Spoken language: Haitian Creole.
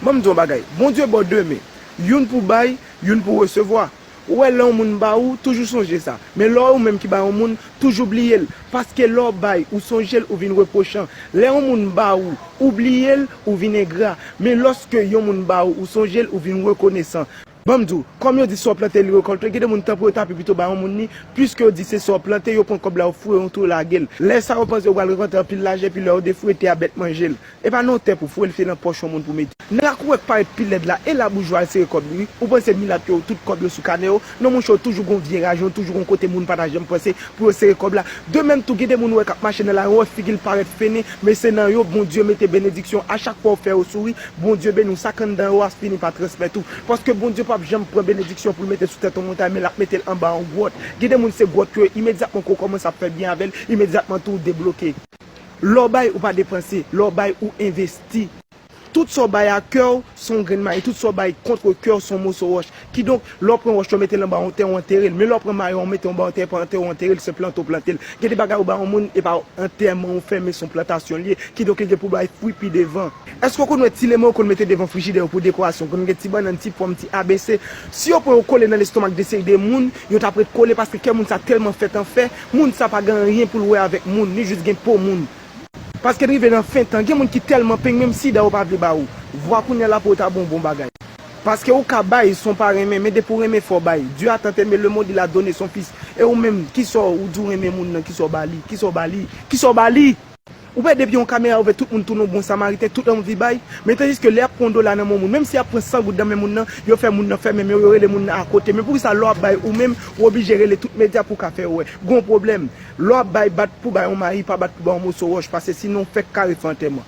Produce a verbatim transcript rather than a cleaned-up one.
Ban m di w yon bagay, Bondye ba w de men, youn pou bay, youn pou resevwa. Ou wè, lè yon moun ba ou, toujou sonje sa. Men lè w wè ou menm ki bay yon moun, toujou bliye l. Paske lè w bay, ou sonje l, ou vin repwochan. Lè yon moun ba ou, ou bliye l, ou vin engra. Men lòske yon moun ba ou, ou sonje l, ou vin rekonesan. Ban m di w, kòm yo di sa w plante li rekòlte, gen de moun tan pou yo ta pi pito ba yon moun li, piske yo di se sa w plante, yo pran kòb la yo foure yon twou yo lage l. Lè sa yo panse yo pral rekòlte anpil lajan, epi lè yo defoure tè a bèt manje l. E pa nan yon tè pou foure l, se nan pòch yon moun pou mete. Nèg ak ou wè k parèt pi lèd la, e la boujwa al sere kòb li wi. Ou panse milat yo, tout kòb yo sou kanè yo? Non monchè, yo toujou gon vye rajon, toujou gon kote moun pa ta janm panse pou yo sere kòb la. De menm tou, gen de moun ou wè k ap mache nan lari, ou wè figi l parèt fennen, men se nan yo Bondye mete benediksyon. A chak fwa w fè yo souri, Bondye beni w, sa k anndan yo a fini pa transmèt ou. Paske Bondye p ap janm pran benediksyon pou l mete sou tèt yon montay, men l ap mete l anba yon gwòt. Gen de moun se gwòt yo ye, imedyatman ke w kòmanse ap fè byen avè l, imedyatman tou ou debloke. Lè w bay, ou pa depanse, lè w bay, ou envesti. Tout sa w bay ak kè w, se yon grenn mayi, tout sa w bay kont kè w, se yon moso wòch. Kidonk, lè w pran wòch la, w mete l anba yon tè, w antere l. Men lè w pran mayi a, w mete anba yon tè, pa antere, w antere l, se plante w plante l. Gen de bagay ou ba yon moun, e pa antèman ou fè, men se yon plantasyon l ye. Kidonk, li gen pou bay fwi pi devan. Èske w konn wè ti lemonn yo konn mete devan frijidè yo pou dekorasyon? Konn gen ti bannann, ti pòm, ti A B C. Si yo pran yo kole nan lestomak de seri de moun, yo t ap ret kole paske kè moun sa tèlman fèt an fè, moun sa pa gen anyen pou l wè avèk moun, li jis gen po moun. Paske n rive nan fen tan, gen moun ki tèlman peng, menm sida yo pa vle ba ou. Vwa kounye a la pou yo ta ba w bon bagay. Paske ou ka bay san w pa renmen, men depi w renmen fò w bay. Dieu a tant aimé le monde, il a donné son fils. E ou menm, kisa w di w renmen moun nan, kisa w ba li, kisa w ba li, kisa w ba li? Ou wè depi yon kamera ouvè, tout moun tounen yon bon samariten, tout anvi bay. Men tandiske lè y ap pran yon dola nan men yon moun, menm si y ap pran san goud nan men moun nan, yo fè moun nan fèmen men yo, yo rele moun nan akote. Men poukisa lè w ap bay ou menm, ou oblije rele tout medya pou w ka fè yo wè? Gon pwoblèm. Lè w ap bay, bat pou bay yon mayi, pa bat pou bay yon moso wòch, paske sinon w fèk kare fè antèman.